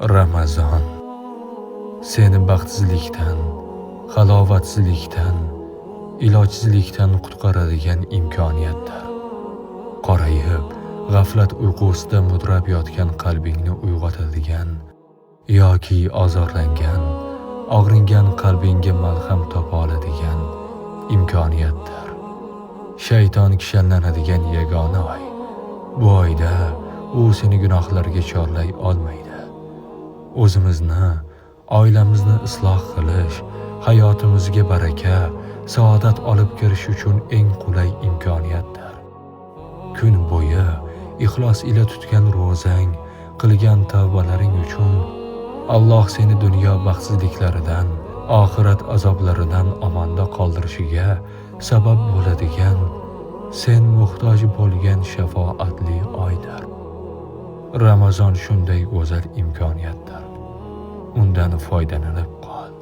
Ramazon seni baxtsizlikdan, halovatsizlikdan, ilojsizlikdan qutqaradigan imkoniyatdir. Qorayib, g'aflat uyqusida mudrab yotgan qalbingni uyg'otadigan yoki ozorlangan, og'ringan qalbingga malham topa oladigan imkoniyatdir. Shayton kishanlanadigan yagona oy. Bu oyda u seni gunohlarga chorlay olmaydi. O'zimizni, oilamizni isloh qilish, hayotimizga baraka, saodat olib kirish uchun eng qulay imkoniyatdir. Kun bo'yi ixlos ila tutgan ro'zang, qilgan tavbalaring uchun Alloh seni dunyo baxtsizliklaridan, oxirat azoblaridan omonda qoldirishiga sabab bo'ladigan, sen muhtoj bo'lgan shafoatli oydir. Ramazon shunday go'zal imkoniyatdir. Undan foydalanib qol.